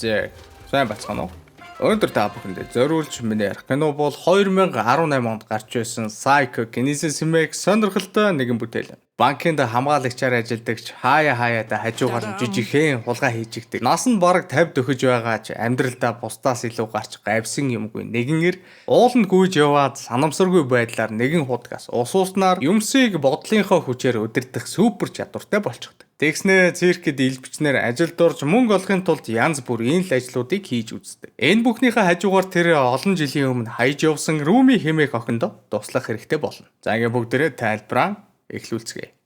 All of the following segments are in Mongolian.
Зэ, сайн бацгаана уу? Өнөөдөр та бүхэндээ зориулж миний ярих кино бол 2018 онд гарч байсан Psycho Kinesis хэмээх сонирхолтой нэгэн бүтээл. Банкинд хамгаалагчаар ажилладагч хаяа хаяада хажуугаар нь жижигхэн хулгай хийжигдэг. Нас нь бараг 50 дөхөж байгаа ч амьдралдаа бусдаас илүү гарч гавьсан юмгүй нэгэн эр ууланд гүйж яваад санамсаргүй байдлаар нэгэн худгаас ус ууснаар юмсыг бодлынхоо хүчээр удирдах супер чадвартай болчихдог. Тэгснээ циркэд илбэчнэр ажилд орж мөнгө олохын тулд янз бүрийн л ажлуудыг хийж үздэг. Энэ бүхнийхээ хажуугаар тэр олон жилийн өмнө хаяж явсан Руми хэмээх охиндоо туслах хэрэгтэй болно. За ингээ бүгдээрээ тайлбараа эхлүүлцгээе.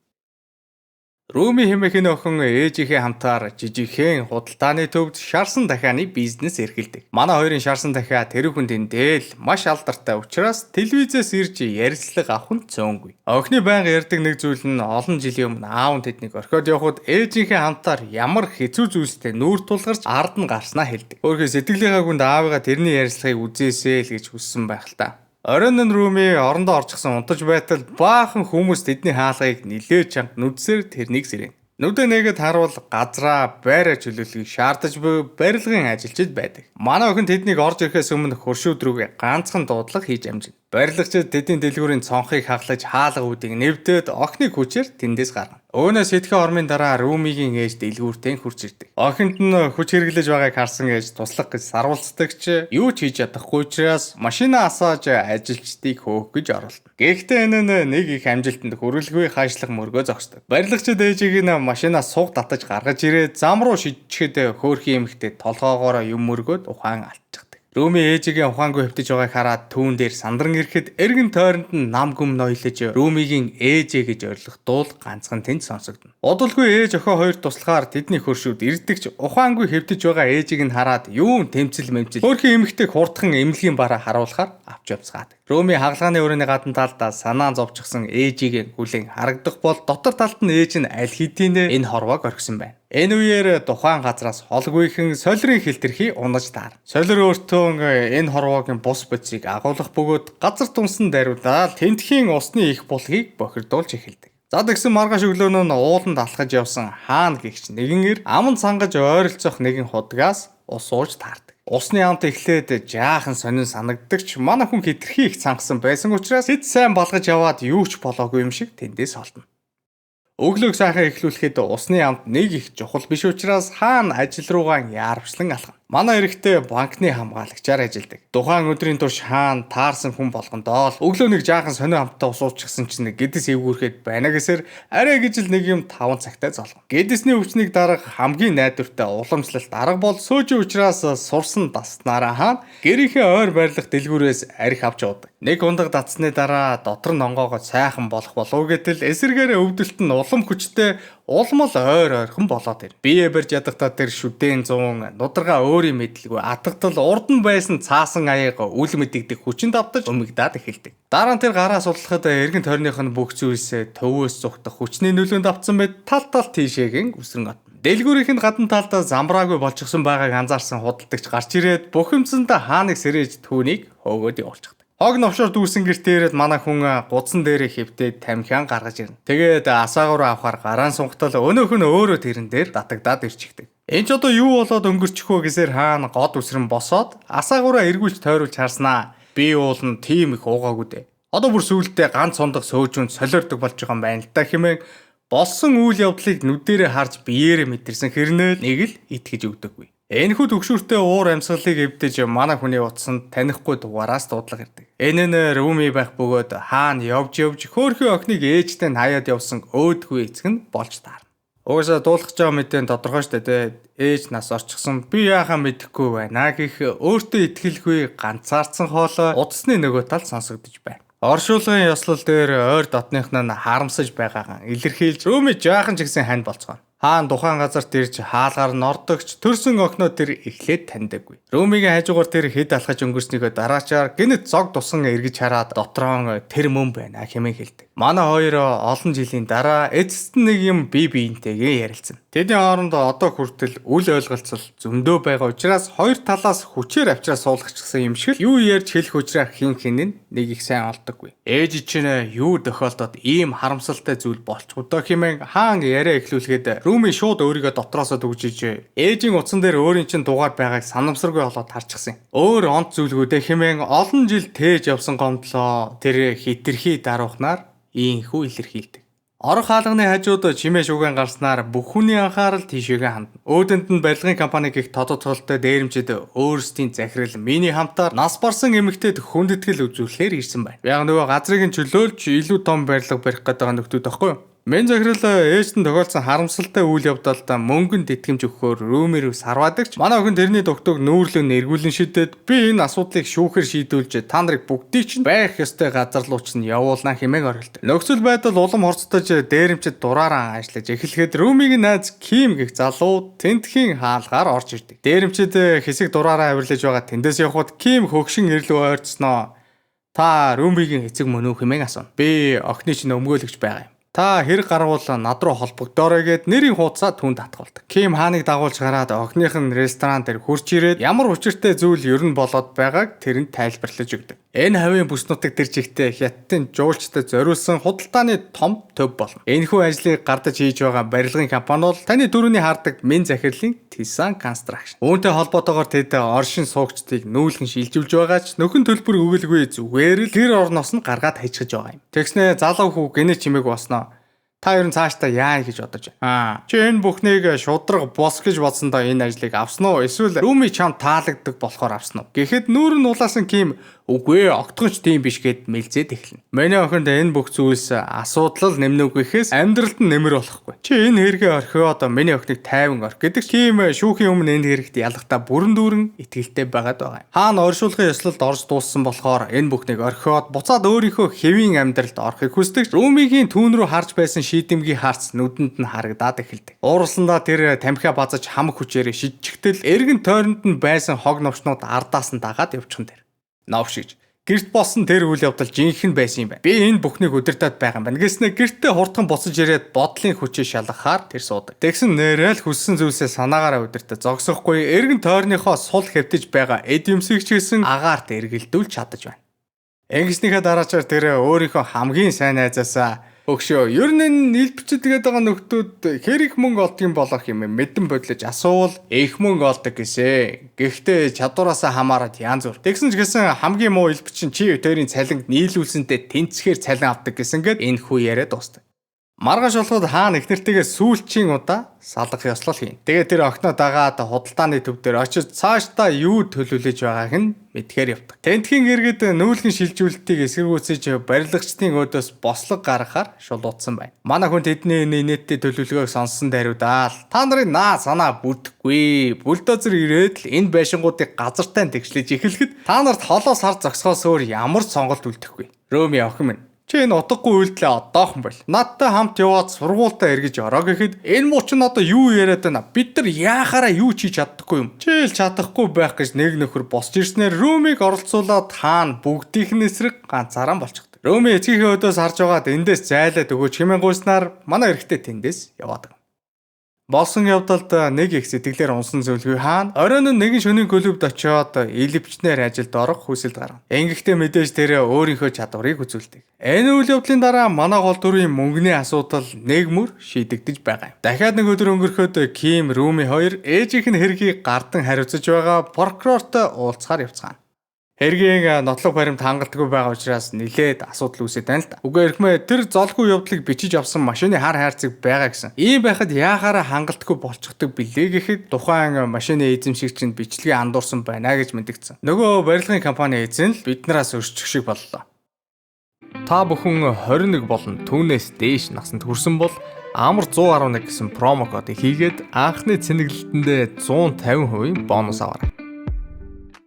Руми хэмээх энэ охин ээжийнхээ хамтаар жижигхэн худалдааны төвд шарсан дахианы бизнес эрхэлдэг. Манай хоёрын шарсан дахиа тэр хүн тэндэл маш алдартай учраас телевизээс ирж ярилцлага авах нь цөөнгүй. Охины байнга ярьдаг нэг зүйл нь олон жилийн өмнө аав нь тэднийг орхиод явхад ээжийнхээ хамтаар ямар хэцүү зүйлстэй нүүр тулгарч ард нь гарснаа хэлдэг. Өөрхөн сэтгэлийнхаа хүнд аавыгаа тэрний ярилцлагыг үзээсэй л гэж хүссэн байх л та. Оройн нь Руми орондоо орчихсон унтаж байтал баахан хүмүүс тэдний хаалгыг нилээд чанга нүдсээр тэрнийг сэрэнэ. Нүдэ нээгээд харуул газраа байраа чөлөөлөхийг шаардаж буй барилгын ажилчид байдаг. Манай охин тэднийг орж ирэхээс өмнө хөршүүд рүүгээ ганцхан дуудлага хийж амжина. Барилгачид тэдний дэлгүүрийн цонхыг хаглаж хаалгуудыг нэвдээд охиныг хүчээр тэндээс гаргана. Өөнөөс хэдхэн ормын дараа Румигийн ээж дэлгүүртээ хурж ирдэг. Охинд нь хүч хэрэглэж байгааг харсан ээж туслах гэж сарвалцдаг ч юу ч хийж чадахгүй учраас машина асааж ажилчдыг хөөх гэж оролдоно. Гэхдээ энэ нь нэг их амжилтанд хүрэлгүй хаашлах мөргөө зогсдог. Барилгачид ээжийг нь машинаас суг татаж гаргаж ирээд зам руу шидчихэд хөөрхөн эмэгтэй толгоогоороо юм мөргөөд ухаан алдчихдаг. Руми ээжигээ ухаангүй хэвтэж байгааг хараад түүн дээр сандран ирэхэд эргэн тойронд нь нам гүм ноёлож Румигийн ээжээ гэж орилох дуул ганцхан тэнд сонсогдоно. Удалгүй ээж охин хоёр туслахаар тэдний хөршүүд ирдэг ч ухаангүй хэвтэж байгаа ээжийг нь хараад юун тэмцэл мэмцэл хөөрхөн эмэгтэйг хурдхан эмнэлгийн бараа харуулахаар авч явцгаадаг. Руми хагалгааны өрөөний гадна талдаа санаа зовчихсон ээжигээ хүлээн харагдах бол дотор талд нь ээж нь аль хэдийнэ энэ хорвоог орхисон байна. Энэ үеэр тухайн газраас холгүйхэн солирын хилтерхий унаж таар. Солир өөртөө энэ хорвоогийн бус бодисыг агуулах бөгөөд газар тунсан даруйдаа тентхийн усны их булгийг бохирдуулж эхэлдэг. За тэгсэн маргааш өглөө нь ууланд алхаж явсан хаана гихч нэгэн эр аман цангаж ойролцоох нэгэн худгаас ус ууж таардаг. Усны амт эхлээд жаахан сонин санагддаг ч манай хүн хитрхи их цангасан байсан учраас хэд сайн балгаж яваад юу ч болоогүй юм шиг тэндээс холдоно. Өглөөг сайхан эхлүүлэхэд усны амт нэг их чухал биш учраас хаана ажил руугаа яарвчлан алхана. Манай эрэгтэй банкны хамгаалагчаар ажилладаг. Тухайн өдрийн турш хаана таарсан хүн болгондоо л өглөө нэг жаахан сонио амттай ус уучихсан чинь гэдэс эвгүүрхэд байна гэсээр арай гэж л нэг юм 5 цагтай золгоно. Гэдэсний өвчнийг дарах хамгийн найдвартай уламжлалт арга бол сөөжин учраас сурсан даснараа хаана гэрийнхээ ойр байрлах дэлгүүрээс архи авч явдаг. Нэг ундаг татсны дараа дотор нь онгоогоо сайхан болох болов гэтэл эсэргээрээ өвдөлт нь улам хүчтэй улмал ойр ойрхон болоод ир. Бие барьж ядахдаа тэр шүдэн зуун нударгаа өөрийн мэдлгүй атгатал урд нь байсан цаасан аяга үл мэдэгдэх хүчин давтаж умигдаад эхэлдэг. Дараа нь тэр гараа судлахад эргэн тойрных нь бүх зүйлс төвөөс зүхтах хүчний нөлөөнд автсан мэт тал тал тийшээгийн үсрэн отно. Дэлгүүрийнх нь гадна талдаа замбраагүй болчихсон байгааг анзаарсан худалдагч гарч ирээд бухимдсандаа хааныг сэрээж түүнийг хөөгөөд явуулчихдаг. Хог новшоор дүүрсэн гэртээ ирээд манай хүн гудсан дээрээ хэвтээд тамхиан гаргаж ирнэ. Тэгээд асаагуур авахар гараан сунгатал өнөөх нь өөрөө тэрэн дээр татагдаад ирчихдэг. Энд ч одоо юу болоод өнгөрчих вэ гэсээр хаана год үсрэн босоод асаагуураа эргүүлж тойруулж харснаа. Би уулн тийм их уугаагүй дээ. Одоо бүр сүултээ ганц сундах сөөжүүнд солиордог болж байгаа юм байна л да хэмээн болсон үйл явдлыг нүдэрээ харж биеэрээ мэдэрсэн хэрнээ нэг л итгэж өгдөггүй. Энэхүү түгшүүртэй уур амьсгалыг эвдэж манай хүний утсанд танихгүй дугаараас дуудлага ирдэг. Энэ нь Руми байх бөгөөд хаана явж явж хөөрхөн охиныг ээжтэй нь хаяад явсан өөдгүй эцэг нь болж таарна. Угаасаа дуулах гэж байгаа мэдээ тодорхой штэ тэ. Ээж нас орчихсон. Би яхаа мэдэхгүй байна гэх өөртөө итгэлгүй ганцаардсан хоолой утасны нөгөө талд сонсогдож байна. Оршуулгын ёслол дээр ойр дотных нь харамсаж байгаагаа илэрхийлж Руми жаахан ч гэсэн ханд болцгооно. Хаан тухайн газарт ирж хаалгаар нь ордогч төрсөн охиноо тэр эхлээд таньдаггүй. Румигийн хажуугаар тэр хэд алхаж өнгөрснийгөө дараачаар гэнэт зог тусан эргэж хараад дотроо тэр мөн байна хэмээн хэлдэг. Манай хоёр олон жилийн дараа эцэст нь нэг юм бие биентэйгээ ярилцсан. Тэдний хооронд одоо хүртэл үл ойлголцол зөндөө байгаа учраас хоёр талаас хүчээр авчраа суулгачихсан юм шиг л юу ярьж хэлэх учраа хэн хэн нь нэг их сайн олдоггүй. Ээж чинь юу тохиолдоод ийм харамсалтай зүйл болчихвдоо хэмээн хаан яриа эхлүүлэхэд Руми шууд өөрийгөө дотроосоо дүгжиж ээжийн утсан дээр өөрийн чинь дугаар байгааг санамсаргүй олоод харчихсан. Өөр онц зүйлгүүдээ хэмээн олон жил тээж явсан гомдлоо тэр хитрхи даруухнаар ийхүү илэрхийлдэг. Орох хаалганы хажууд чимээ шүгэн гарснаар бүх хүний анхаарал тийшээгээ хандна. Өөдөнд нь барилгын компани гих тодотголтой дээрэмчид өөрсдийн захирал миний хамтаар нас барсан эмэгтэйд хүндэтгэл үзүүлэхээр ирсэн байна. Яг нөгөө газрыг нь чөлөөлж илүү том барилга барих гэдэг нөхдүүд байхгүй юу? Мен захирал ээжтэн тохиолдсон харамсалтай үйл явдалд мөнгөнд итгэмж өгөхөөр Руми рүү сарваадагч манай охин тэрний дугтуг нүүрлэн нэргүүлэн шидэд би энэ асуудлыг шүүхээр шийдүүлж та нарыг бүгдийг чинь байх ёстой газар руу чинь явуулна хэмээн орилдог. Нөхцөл байдал улам хорцдож дээрэмчид дураараа ажиллаж эхлэхэд Румигийн найз Ким гэх залуу тентхийн хаалгаар орж ирдэг. Дээрэмчид хэсэг дураараа авирлаж байгаа тэндээс явхад Ким хөгшин ирлүү ойрцсноо. Та Румигийн эцэг мөн үү хэмээн асууна. Би охины чинь өмгөөлөгч байгаа юм. Та хэрэг гарвал над руу холбогдоорой гэд нэрийн хуудасаа түүнд татгалдаг. Ким хааныг дагуулж гараад охиных нь ресторан дээр хурч ирээд ямар учиртай зүйл ер нь болоод байгааг тэрэнд тайлбарлаж өгдөг. Энэ хавийн бүс нутаг тэр чигтээ хятадын жуулчдад зориулсан худалдааны том төв болно. Энэхүү ажлыг гардаж хийж байгаа барилгын компани бол таны түрүүний хардаг Мэн захирлын Tisan Construction. Үүнтэй холбоотойгоор тэд оршин суугчдыг нүүлгэн шилжүүлж байгаа ч нөхөн төлбөр өгөлгүй зүгээр л гэр орноос нь гаргаад хайчихж байгаа юм. Тэгснээ залуу хүү гинэ чимээг болсноо. Та ер нь цаашдаа яа гэж бодож байна? Чи энэ бүхнийг шудраг бос гэж бодсондоо энэ ажлыг авсан уу? Эсвэл Руми чам таалагддаг болохоор авсан уу? Гэхэд нүүр нь улаасан Ким үгүй ээ, огтхон ч тийм биш гэд мэлзээд эхэлнэ. Миний охинд энэ бүх зүйлс асуудал нэмнэ үгүйхээс амьдралд нь нэмэр болохгүй. Чи энэ хэрэгээ орхиод миний охиныг тайван орх гэдэг Ким шүүхийн өмнө энэ хэрэгт ялахдаа бүрэн дүүрэн итгэлтэй байгаад байгаа юм. Хаана оршуулгын ёслолд орж дууссан болохоор энэ бүхнийг орхиод буцаад өөрийнхөө хэвийн амьдралд орохыг хүсдэг. Румигийн түүн рүү харж байсан шийдэмгий харц нүдэнд нь харагдаад эхэлдэг. Уурлсандаа тэр тамхиа базаж хамаг хүчээрээ шидчихтэл эргэн тойронд нь байсан хог новчнууд ардаас нь дагаад явчихсан тэр. Новшигч гэрт болсон тэр үйл явдал жинхэнэ байсан юм байна. Би энэ бүхнийг удирдах байгаа юм байна. Гэснээр гэртээ хурдхан буцаж ирээд бодлын хүчээ шалгахаар тэр суудаг. Тэгсэн нэрэл хүссэн зүйлсээ санаагаараа удирдах зогсохгүй эргэн тойрныхоо сул хэвтэж байгаа эд юмсыг ч гэсэн агаарт эргэлдүүлж чадаж байна. Ингэснийхээ дараачаар тэр өөрийнхөө хамгийн сайн найзаасаа өгшөө ер нь энэ нийлбчэд гээд байгаа нөхдүүд хэр их мөнгө олдог юм болох юм мэдэн бодлож асуувал их мөнгө олдог гэсэн. Гэхдээ чадвараасаа хамаарат янз бүр. Тэгсэн ч гэсэн хамгийн муу илбэч чинь чи тэрийн цалинг нийлүүлсэнтэй тэнцэхээр цалин авдаг гэсэн гээд энэ хүү яриа дуустав. Маргааш болоход хаана их нэртэйгээ сүүлчийн удаа салгах ёслол хийн. Тэгээ тэр охиноо дагаад худалдааны төв дээр очиж цаашдаа юу төлөвлөж байгааг нь мэдхээр явдаг. Тентхийн иргэд нүүлгэн шилжүүлэлтийг эсэргүүцэж барилгачдын өөдөөс бослого гаргахаар шулуутсан байна. Манай хүн тэдний энэ инээдтэй төлөвлөгөөг сонссон даруйдаа л та нарын наа санаа бүрдэхгүй. Бульдозер ирээд л энэ байшингуудыг газартай тэгшлэж эхлэхэд та нарт холоос хар зогсохоос өөр ямар ч сонголт үлдэхгүй. Рөми охин минь чи энэ утгагүй үйлдэлээ одоохон бол. Надтай хамт яваад сургуультаа эргэж ороо гэхэд энэ муу чинь одоо юу яриад байна? Бид нар яахаараа юу ч хийж чаддаггүй юм. Чи л чадахгүй байх гэж нэг нөхөр босч ирснээр Румиг оролцуулаад хаана бүгдийнх нь эсрэг ганцаараа болчихдог. Руми эцгийнхээ өдөөс харж байгаад эндээс зайлаад өгөөч хэмээн гуйснаар манай эрэгтэй тэндээс яваад. Болсон явдалд нэг их сэтгэлээр унсан зүйлгүй хаана оройн нь нэгэн шөнийн клубд очиод илвчнэр ажилд орох хүсэлд гарна. Ингэхдээ мэдээж тэр өөрийнхөө чадварыг үзүүлдэг. Энэ үйл явдлын дараа манай гол дүрийн мөнгөний асуудал нэг мөр шийдэгдэж байгаа юм. Дахиад нэг өдөр өнгөрөхөд Ким, Руми хоёр ээжийнх нь хэргийг гардан хариуцаж байгаа прокурортой уулзахаар явцгаана. Хэргийн нотлох баримт хангалтгүй байгаа учраас нилээд асуудал үүсээд байна л да. Үгүй эрхмээ тэр золгүй явдлыг бичиж авсан машины хар хайрцаг байгаа гэсэн. Ийм байхад яахаараа хангалтгүй болчихдог билээ гэхэд тухайн машины эзэмшигч нь бичлэгээ андуурсан байна гэж мэдгдсэн. Нөгөө барилгын компани эзэн л биднээс өрчих шиг боллоо. Та бүхэн 21 болон түүнээс дээш насанд хүрсэн бол Амар 111 гэсэн промо кодыг хийгээд анхны цэнэглэлтэндээ 150% бонус аваарай.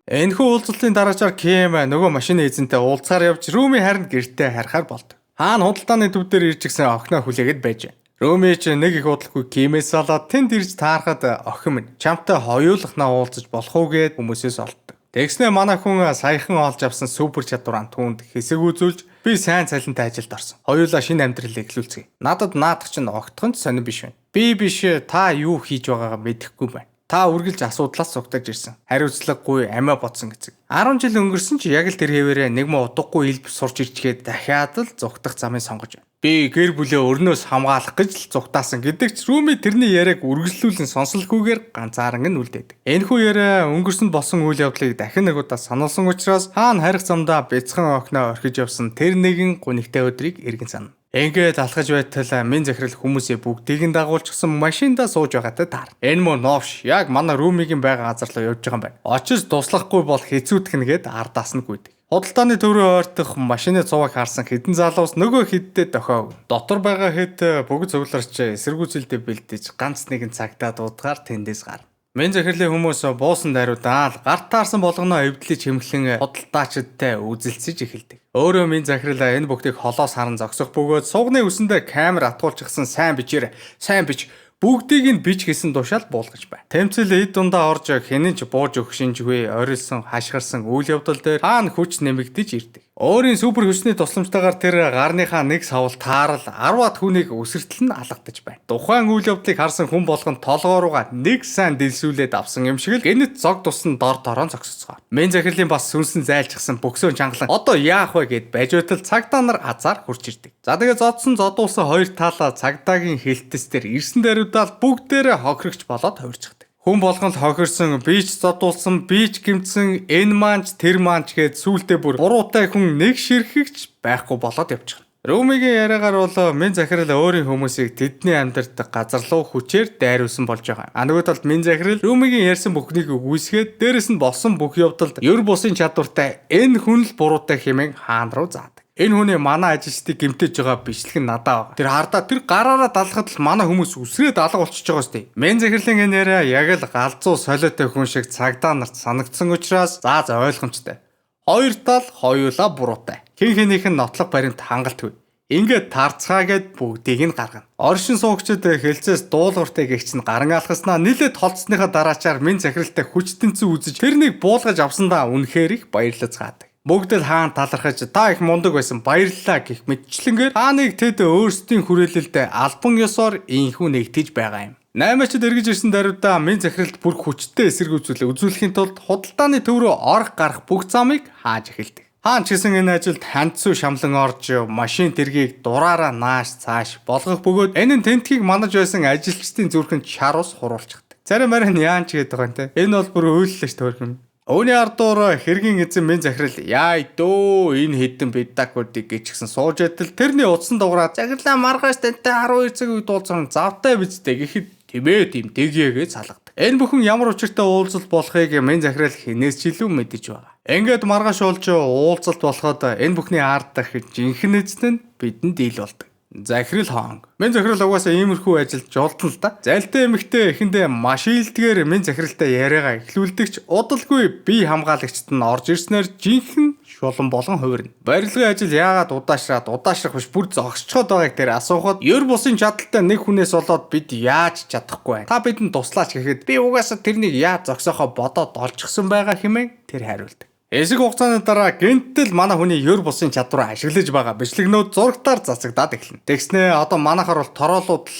Энэхүү уулзалтын дараачаар Ким нөгөө машины эзэнтэй уулзахаар явж Руми харин гэртээ харихаар болдог. Хаана худалдааны төв дээр ирж гисэн охиноо хүлээгээд байжээ. Руми ч нэг их удалгүй Кимээс салаад тэнд ирж таарахад охин минь чамтай хоёулахнаа уулзаж болох уу гэд хүмүүсээс олддог. Тэгснээ манай хүн саяхан олж авсан супер чадвараа түүнд хэсэг үзүүлж Би сайн цалинтай ажилд орсон. Хоёулаа шинэ амьдрал эхлүүлцгээе. Надад наадах чинь огтхон ч сонин биш байна. Би биш, та юу хийж байгаагаа мэдэхгүй байна. Та үргэлж асуудлаас сугтаж ирсэн. Хариуцлагагүй амиа бодсон эцэг. 10 жил өнгөрсөн чи яг л тэр хэвээрээ нэг муу утгагүй илб сурч ирчгээд дахиад л зугтах замыг сонгож байна. Би гэр бүлээ өрнөөс хамгаалах гэж л зугтаасан гэдэг ч Рүми тэрний яриаг үргэлжлүүлэн сонсолгүйгээр ганцааран нь үлдээдэг. Энэхүү яриа өнгөрсөнд болсон үйл явдлыг дахин нэг удаа сануулсан учраас хаана харих замдаа бяцхан охиноо орхиж явсан тэр нэгэн гунигтай өдрийг эргэн санана. Ингээд алхаж байтал мэн захирал хүмүүсээ бүгдийг нь дагуулчихсан машиндаа сууж байгаатай таар. Энэ мөн новш яг манай Рүмигийн байгаа газар руу явж байгаа юм байна. Очиж туслахгүй бол хэцүүдэх нь гээд ардаас нь гүйдэг. Худалдааны төв рүү ойртох машины цуваг харсан хэдэн залуус нөгөө хэддээ дохиог. Дотор байгаа хэд бүгд цугларч эсэргүүцэлдээ бэлдэж ганц нэгэн цагтаа дуудгаар тэндээс гарна. Мэн захирлын хүмүүс буусан даруйдаа л гарт таарсан болгоноо эвдлэж хэмхлэн худалдаачдтай үзэлцэж эхэлдэг. Өөрөө мэн захирал энэ бүхнийг холоос харан зогсох бөгөөд сувганы үсэндээ камер атгуулчихсан, сайн бичээр, сайн бич, бүгдийг нь бич гэсэн тушаал буулгаж байна. Тэмцэл эд дундаа орж хинэн ч бууж өгөх шинжгүй орилсон, хашгирсан үйл явдал дээр хаана хүч нэмэгдэж ирдэг. Өөрийн супер хүчний тусламжтайгаар тэр гарныхаа нэг савл таарал 10-аад хүнийг өсөртөл нь алгадаж байна. Тухайн үйл явдлыг харсан хүн болгон толгоо руугаа нэг сайн дэлсүүлээд авсан юм шиг л гэнэт зог тусан дор дороо зогсоцгоо. Мэн захирлын бас сүнсэн зайлчсан бөксөө чангалан одоо яах вэ гэд байж байтал цагдаа нар азар хурж ирдэг. За тэгээ зодсон зодуулсан хоёр талаа цагдаагийн хилтэс дээр ирсэн даруйдаал бүгдээрээ хохирогч болоод хувирчихдаг. Хүн болгон л хохирсон, би ч зодуулсан, би ч гэмтсэн, энэ маанч, тэр маанч гээд сүултээ бүр буруутай хүн нэг ширхэгч байхгүй болоод явчихна. Рүмигийн яриагаар бол мэн захирал өөрийн хүмүүсийг тэдний амьдардаг газар руу хүчээр дайруулсан болж байгаа. А нөгөө талд мэн захирал Рүмигийн ярьсан бүхнийг үгүйсгээд дээрэс нь болсон бүх явдалд ер бусын чадвартай энэ хүн л буруутай хэмээн хаан руу заадаг. Энэ хүний манай ажилчдыг гэмтэж байгаа бичлэг нь надаа байгаа. Тэр хардаа тэр гараараа далахад л манай хүмүүс үсрээд алга болчихж байгаа сте. Мэн захирлын энэ яриа яг л галзуу солиотой хүн шиг цагдаа нарт санагдсан учраас за за ойлгомжтой. Хоёр тал хоёулаа буруутай. Хэн хэнийх нь нотлох баримт хангалтгүй. Ингээд тарцгаа гэд бүгдийг нь гаргана. Оршин суугчид хэлцээс дуулууртай гэгч нь гаран алхаснаа нилээд холцсныхаа дараачаар мэн захиралтай хүч тэнцүү үзэж тэрнийг буулгаж авсандаа үнэхээр их баярлацгаадаг. Бүгд л хаан талархаж та их мундаг байсан, баярлалаа гэх мэтчлэнгээр хааныг тэд өөрсдийн хүрээлэлд албан ёсоор инхүү нэгтэж байгаа юм. Наймаачд эргэж ирсэн даруйдаа мэн захиралд бүр хүчтэй эсэргүүцэл үзүүлэхийн тулд худалдааны төв рүү орох гарах бүх замыг хааж эхэлдэг. Хаан ч гэсэн энэ ажилд хандсуу шамлан орж машин тэргийг дураараа нааш цааш болгох бөгөөд энэ нь тентхийг манаж байсан ажилчдын зүрхэнд шар ус хуруулчихдаг. Зарим марин яан ч гэдэг байгаа юм те. Энэ бол бүр уйллаа ш төөрхөн. Үүний ардуур хэргийн эзэн мэн захирал яа дөө энэ хэдэн бедакуудыг гэжгсэн сууж ядал тэрний утсан дугаараа захирлаа маргааш тантай 12 цаг үед уулзсан завтай бидтэй гэхэд тэмээ тийм дэгье гэж салгадаг. Энэ бүхэн ямар учиртай уулзалт болохыг мэн захирал хинээс ч илүү мэдэж байгаа. Ингээд маргааш болж уулзалт болоход энэ бүхний ард дах жинхэнэ эзэн нь бидэнд ил болдог. Захирал хоонг. Мэн захирал угаасаа иймэрхүү ажилд жолдсон л да. Залтай эмэгтэй эхэндээ маш илдгээр мэн захиралтай яриагаа эхлүүлдэгч удалгүй бие хамгаалагчд нь орж ирснээр жинхэнэ шулан болгон хувирна. Барилгын ажил яагаад удаашраад, удаашрах биш бүр зогсчход байгааг тэр асуухад ер бусын чадaltaй нэг хүнээс болоод бид яаж чадахгүй байна. Та бидэнд туслаач гэхэд би угаасаа тэрнийг яаж зогсоохоо бодоод олчихсон байгаа хэмээн тэр хариулдаг. Эсэг хугацааны дараа гэнтэл манай хүний ер бусын чадвараа ашиглаж байгаа бичлэгнүүд зурагтаар цацагдаад эхэлнэ. Тэгснээ одоо манайхаар бол тороолууд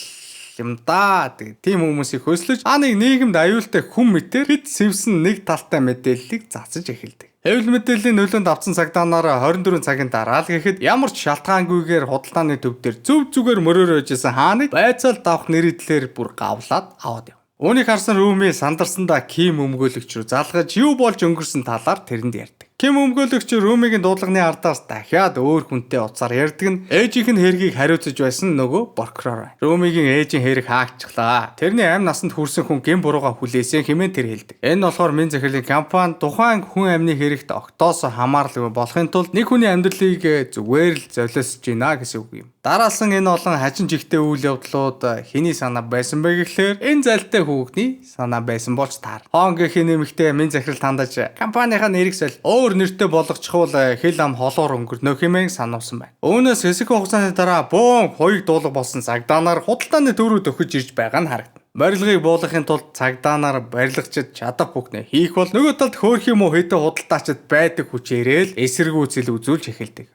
юм да. Тэгээ тийм хүмүүсийг хөөслөж аа нэг нийгэмд аюултай хүн мэтэр хэд сэвсэн нэг талтай мэдээллийг цацаж эхэлдэг. Хэвлэл мэдээллийн нөлөөнд автсан цагдаа нар 24 цагийн дараа л гэхэд ямар ч шалтгаангүйгээр худалдааны төв дээр зөв зүгээр мөрөөрөө ижсэн хааныг байцаал давах нэрийдлэр бүр гавлаад аваад яв. Үүнийг харсан Рүми сандарсандаа Ким өмгөөлөгч рүү залгаж юу болж өнгөрсөн талаар тэрэнд ярьдаг. Ким өмгөөлөгч Рүмигийн дуудлагын ардаас дахиад өөр хүнтэй утсаар ярьдаг нь ээжийнх нь хэргийг хариуцаж байсан нөгөө прокурор. Рүмигийн ээжийн хэрэг хаагчлаа. Тэрний амь насанд хүрсэн хүн гэм бурууга хүлээсэн хэмээн тэр хэлдэг. Энэ болохоор мэн захирлын компани тухайн хүн амны хэрэгт огтоос хамааралгүй болохын тулд нэг хүний амьдралыг зүгээр л золиосж байна гэсэн үг юм. Дараалсан энэ олон хажин жигтэй үйл явдлууд хэний санаа байсан бэ гэхлээр энэ залтай хүүхний санаа байсан болж таар. Хоон гэхийн нэмэгтэй мэн захирал хандаж компанийхаа нэрийг соль өөр нэртэй болгочихвол хэл ам холоор өнгөрнө хэмээн сануулсан байна. Үүнээс хэсэг хугацааны дараа бөөн хуйг дуулга болсон цагдаа нар худалдааны төв рүү дөхөж ирж байгаа нь харагдана. Барилгыг буулгахын тулд цагдаа нар барилгачид чадах бүхнээ хийх бол нөгөө талд хөөх юм уу хэдэн худалдаачид байдаг хүчээрээ л эсэргүүцэл үзүүлж эхэлдэг.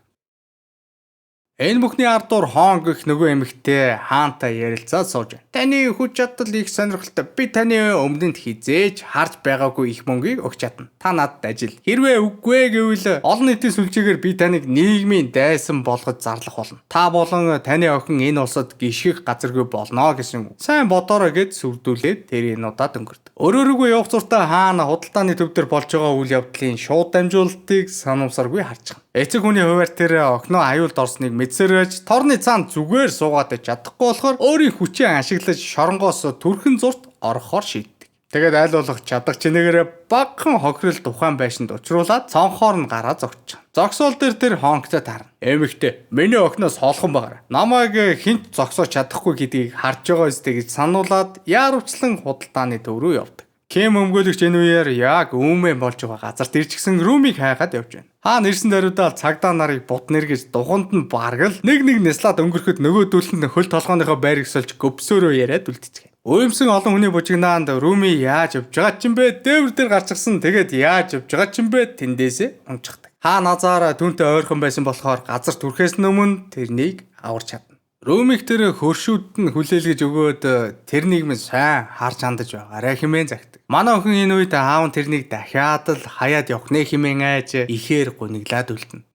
Энэ бүхний ардуур Хонг гэх нөгөө эмэгтэй хаантай ярилцаад сууж байна. Таны хүч чадал их сонирхолтой. Би таны өмнөнд хэзээ ч харж байгаагүй их мөнгийг өгч чадна. Та надад ажил. Хэрвээ үгүй гэвэл олон нийтийн сүлжээгээр би таныг нийгмийн дайсан болгож зарлах болно. Та болон таны охин энэ улсад гишгэх газаргүй болно гэсэн үг. Сайн бодоорой гэд сүрдүүлээд тэр энэ удаад өнгөрдөг. Өрөөрөгүй явах зуртаа хаана худалдааны төв дээр болж байгаа үйл явдлын шууд дамжуулалтыг санамсаргүй харж байгаа. Эцэг хүний хуваар тэр охиноо аюулд орсныг мэдсээр байж торны цаана зүгээр суугаад байж чадахгүй болохоор өөрийн хүчээ ашиглаж шоронгоос түрхэн зурт орохоор шийддэг. Тэгээд айл болох чадах чинээгээрээ багахан хохирол тухайн байшинд учруулад цонхоор нь гараа зогсож. Зогсоол дээр тэр Хоногтой таарна. Эмэгтэй, миний охиноос холхон байгаарай. Намайг хэн ч зогсоож чадахгүй гэдгийг харж байгаа ёстой гэж сануулад яарвчлан худалдааны төв рүү явдаг. Ким өмгөөлөгч энэ үеэр яг үүмэн болж байгаа газарт ирчихсэн Румиг хайгаад явж байна. Хаан ирсэн даруйдаа цагдаа нарыг бут нэргэж духанд нь бараг л нэг нэг няслаад өнгөрөхөд нөгөөдөл нь хөл толгойнхоо байрыг сольж гөвсөөрөө яриад үлдчихэ. Уймсан олон хүний бужигнаанд Руми яаж явж байгаа ч юм бэ? Дээвэр дээр гарчихсан. Тэгээд яаж явж байгаа ч юм бэ? Тэндээсээ унчихдаг. Хаа назар түүнтэй ойрхон байсан болохоор газар түрхээс өмнө тэрнийг аварч чадна. Румик тэр хөршүүд нь хүлээлгэж өгөөд тэрнийг минь сайн харж хандаж байгаарай хэмээн загтаг. Манай охин энэ үед аав нь тэрнийг дахиад л хаяад явах нэ хэмээн айж ихээр гуниглаад үлдэнэ.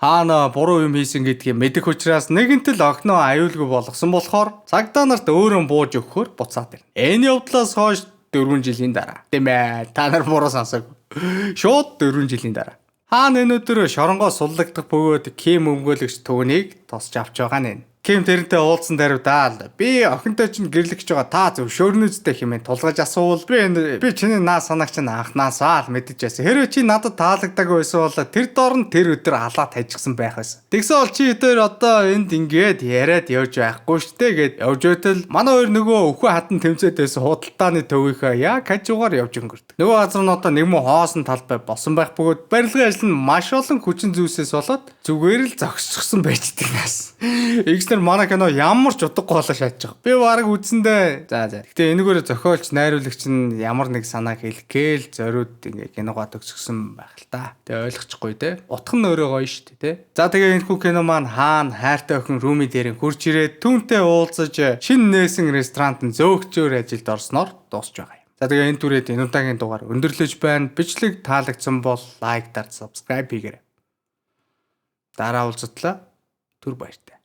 Хаана буруу юм хийсэн гэдгийг мэдэх учраас нэгэнт л охиноо аюулгүй болгосон болохоор цагдаа нарт өөрөө бууж өгөхөөр буцаад ирнэ. Энэ явдлаас хойш 4 жилийн дараа. Тийм ээ, та нар буруу сонсоогүй. Шууд 4 жилийн дараа. Хаана энэ өдөр шоронгоо суллагдах бөгөөд Ким өмгөөлөгч түүнийг тосч авч байгаа нэ. Ким тэрнтэй уулзсан даруйдаа л би охинтой чинь гэрлэх гэж байгаа, та зөвшөөрнө үстэй хэмээн тулгаж асуувал би чиний наа санааг чинь анхнаасаа л мэдэж байсан. Хэрвээ чи надад таалагдаагүй байсан бол тэр дор нь тэр өдөр алаа тажигсан байх байсан. Тэгсэн бол чи өдөр одоо энд ингээд яриад явж байхгүй штэ гэд явж байтал манай хоёр нөгөө өхөө хатан тэмцээд байсан худалдааны төвийнхөө яг хажуугаар явж өнгөрдөг. Нөгөө газар нь одоо нэг муу хоосон талбай болсон байх бөгөөд барилгын ажил нь маш олон хүчин зүйлсээс болоод зүгээр л зогсчихсон байждаг нас. Игснэр манай кино ямар ч утгагүй болоо шааж байгаа. Би бараг үзсэндээ за за. Гэтэ энэгээр зохиолч, найруулагч нь ямар нэг санаа хэлэх гээл зориуд ингээ киногоо төгсгсөн байх л та. Тэгээ ойлгочихгүй те. Утга нь өөрөө гоё шүү дээ те. За тэгээ энэхүү кино маань хаана хайртай охин Руми дээр хурж ирээд түүнтэй уулзаж шинэ нээсэн ресторанд нь зөөгчөөр ажилд орсноор дуусч байгаа юм. За тэгээ энэ түрээд энэ удаагийн дугаар өндөрлөж байна. Бичлэг таалагдсан бол like дарж subscribe хийгээрэй. Дараа уулзтлаа. Түр баяртай.